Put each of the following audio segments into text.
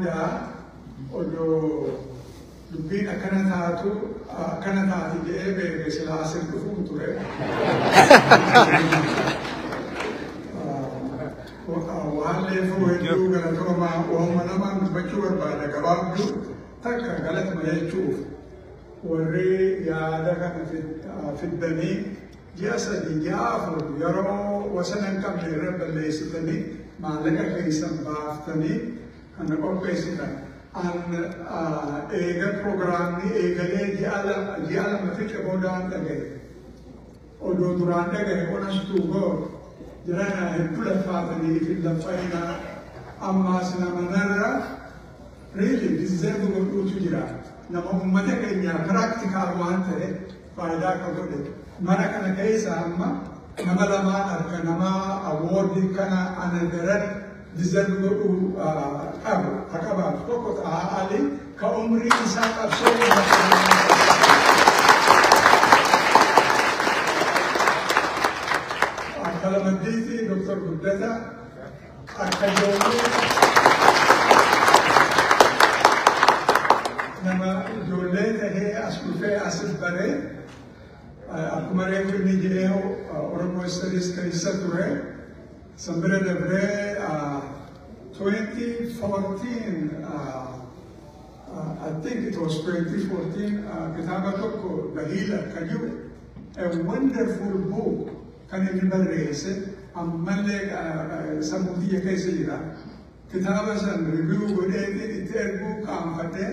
Yaa odoo dubbiin akkana taatu akkana taati jedhee beeke silaa asin dhufuun ture. Waan leefuu hedduu galatoomaa waanuma namaan dubbachuu barbaada gabaabduu takka galatuma jechuuf warri yaada kana fiddanii ji'a 3 ji'a 4 yeroo wasana hin qabne irra balleessitanii maallaqa keessan baaftanii kana qopheessitan. An eega proogiraamni eegalee ji'a 2 fixe boodaan dhagaye. Odoo duraan dhagaye honest to God jirana hedduu laffaatanii fi laffa'inaa ammaas nama narra really deserve godhuutu jira. Nama uummata keenya practical waan ta'e faayidaa akka godhe. Mana kana keessa amma nama lamaan harka nama award kana ana daran deserve godhuu qabu ha qabaatu. Tokko Xahaa Ali ka umrii isaa qabsoo akka lamaddiitti Dr. Guddata akka ijoollee nama ijoollee tahee as dhufee asis baree akkuma reefu inni jedhee Oromoo Studies keessa ture. San bira dabree 2014, I think it was 2014, kitaaba tokko The Healer kan jiru, a wonderful book kan inni barreesse ammallee sammuu kiyya keessa jira. Kitaaba san review godheetiin itti erguu qaanfadhee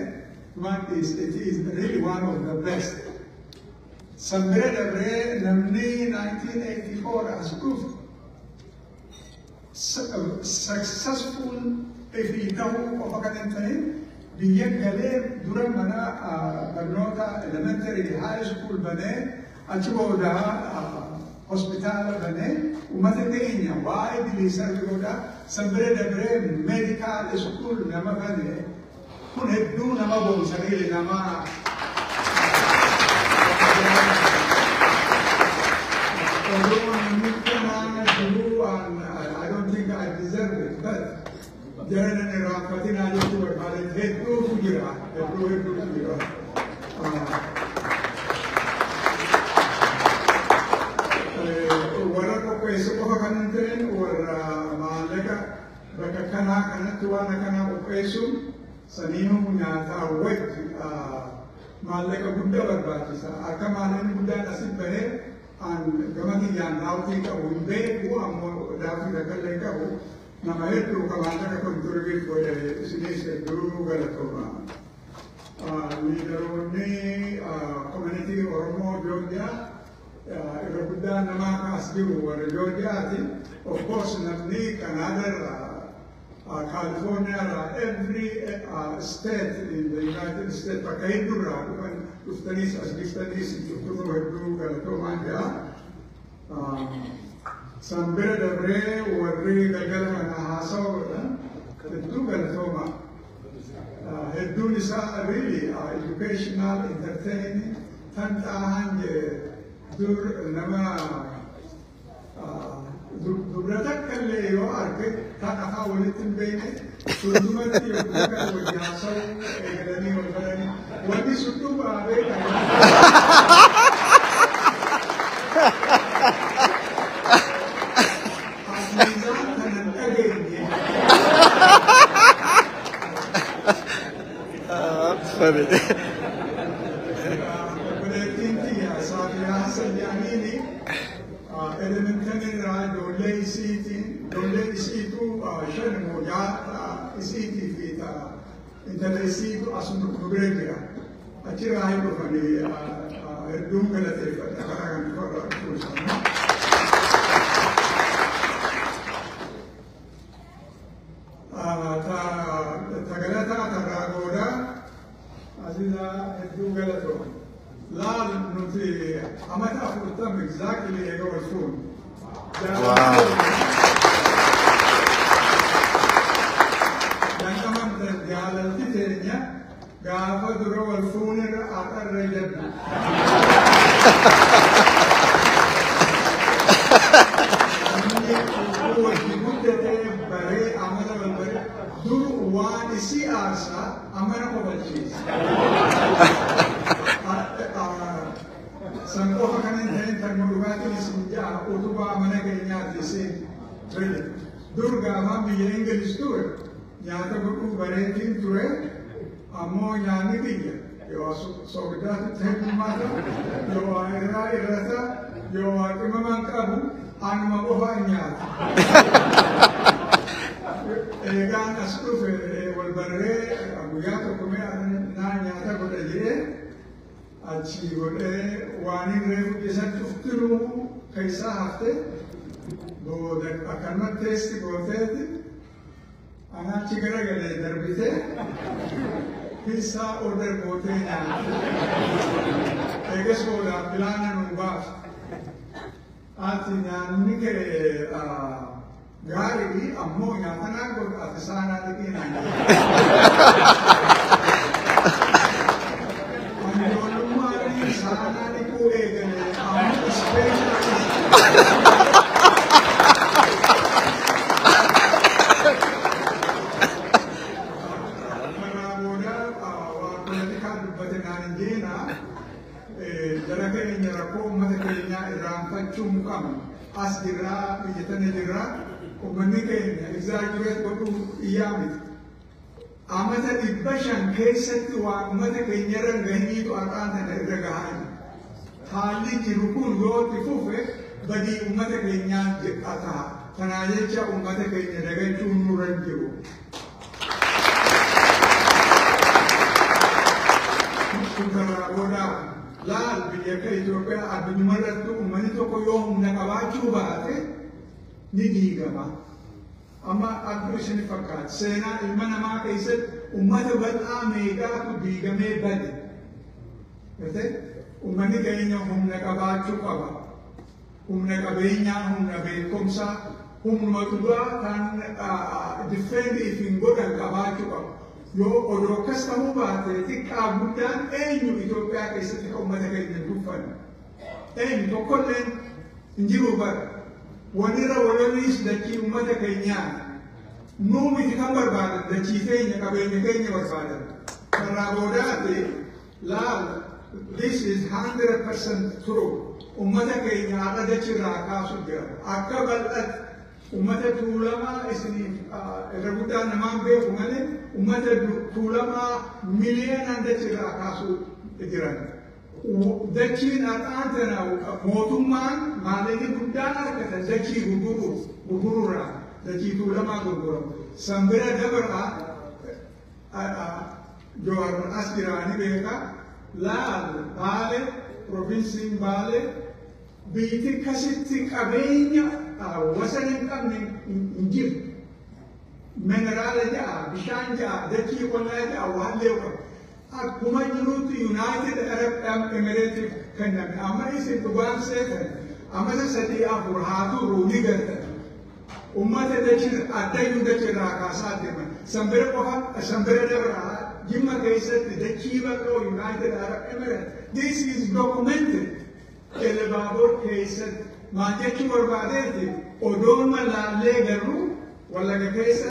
man is it is really one of the best. San bira dabree namni 1984 as dhufu successful ifii ta'uu qofa kan hin ta'in biyya galee dura mana barnoota elementary high school banee achi booda hospitaala banee uummata keenya waa'ee biliisarri godha. San bira dabree medical school nama banee kun hedduu nama boonsanii nama Although namni kanaa jiruu I don't think I deserve it, but jaranan irraanfatinaa jechuu barbaade hedduutu jira, hedduu hedduutu jira. Warra qopheesse qofa kan hin ta'in warra maallaqa bakka kanaa kanatti waan akkanaa qopheessuun saniinuu nyaataa wajji maallaqa guddaa barbaachisa. Akka maallaqni guddaan asit bahee an gama kiyyaan daawwitii qabu hin beeku ammoo daawwitii takkallee qabu nama hedduu ka maallaqa contribute godhe isinis hedduu galatooma. Leaderoonni community Oromoo Joorjiyaa irra guddaa namaa kaas jiru warra Joorjiyaati. Of course namni Kanaadarraa, California, every state in the United States bakka hedduurraa dhufan dhuftaniis as dhuftaniis jirtu hedduu galatoomaan jira. San bira dabree warri galgala kana haasawa godhan hedduu galatooma. Hedduun isaa really educational, entertaining, tan xaahan jee dur nama dubra takka illee yoo arge tan afaan walitti hin beekne sundumatti yogguu kan wajji haasa'uu eegalanii wal baranii wanni sun dhugaa beekan. Miizaan kanan dhageenye. Funny. Obboleettiin kiyya Saafiyaa Hassan jedhaniini Edmonton irraa ijoollee isiitiin ijoollee isiitu shan moo ja'a isiitii fi intala isiitu as nu bira jira. Achirraa hin dhufanii hedduun galateeffadha karaa kan dhufarraa dhufuu isaanii. Tagalataa tarraa goodaa Aziza hedduu galatooma. Laal nuti amata 40 exactly eega wal fuune. Wow. Danqamamtan jaalalti teenya gaafa dura wal fuunirra har'arra jabdu. Namni wajji guddatee baree amala wal baree dur waan isii aarsaa amma na kofalchiisa. San qofa kan hin ta'in tan dhugaatiin isin ja'a utubaa mana keenyaati isin ture. Dur gaafaan biyya Ingiliz ture nyaata godhuu bareetiin ture, ammoo nyaanni kiyya yoo soogiddaatu heddummaata, yoo waa irraa irrata, yoo waa qimaman qabu, anuma qofaan nyaata. Eegaan as dhufe wal barree guyyaa tokko mee naa nyaata godha jedhee achi godhee waan hin reefu isa cuftinuu keessaa hafte booda akkanumatti teesti gooteeti ana achi garagalee darbitee pizza order gootee nyaatte. Eegas booda pilaana nuu baafte. Ati nyaanni kee gaarii ammoo nyaata naa godhu ati saanaa dhiqii naan jedhe. Ani ijoollummaan saanaa dhiquu eegale ammoo special. Kanaa booda waan politikaa dubbate naan hin jeena jara keenya rakkoo uummata keenyaa irraanfachuu hin qabnu. As jirraa, biyya tana jirraa, uummanni keenya exaggerate godhuu iyyaa miti. Amata 500 keessatti waan uummata keenya irra hin gahiniitu har'aan tana irra gahaa jira. Haalli jiru kun yoo itti fufe badii uummata keenyaa ta'a. Kanaa jecha uummata keenya dagachuun nurra hin jiru. Kun karaa boodaa laal biyya akka Itoophiyaa addunyaa irratti uummanni tokko yoo humna qabaachuu baate ni diigama. Amma abduu isin fakkaata. Seenaa ilma namaa keessatti uummata bal'aa meeqaatu diigamee bade. Gartee uummanni keenya humna qabaachuu qaba. Humna qabeenyaa, humna beekumsaa, humnuma dhugaa kan defend ifin godhan qabaachuu qaba. Yoo odoo akkas ta'uu baate xiqqaa guddaan eenyu Itoophiyaa keessatti kan uummata keenya hin tuffanne? Eenyu tokkolleen hin jiru bara. Walirra walollis dachii uummata keenyaa. Nuu miti kan barbaadan dachii keenya qabeenya keenya barbaadan. Karraa boodaati laal, this is 100% true. Uummata keenya har'a dachirraa kaasu jira. Akka bal'atti uummata Tuulamaa isiniif irra guddaa namaan beeku malee uummata Tuulamaa miliyoonaan dachirraa kaasuu jiran. Dachiin har'aan tana mootummaan maallaqni guddaan argatan dachii gurguruurraa dachii Tuulamaa gurguramu. San bira dabraa Jowaar as jiraani beeka. Laal Baale, provinsiin Baale biyyi kasitti qabeenya wasan hin qabne hin jiru. Mineraala ja'a, bishaan ja'a, dachii qonnaa ja'a, waan qaba. Akkuma jirutti United Arab Emirates kenname. Amma isin dhugaan seetan amata 3 4 haa turu ni gartan. Ummata dachii addayyuu dachirraa kaasaa deeman. San bira qofa san bira dabraa Jimma keessatti dachii bal'oo United Arab Emirates. This is documented. Elbaabor keessatti maal jechuu barbaadeeti odoon malaallee garuu Wallaga keessa.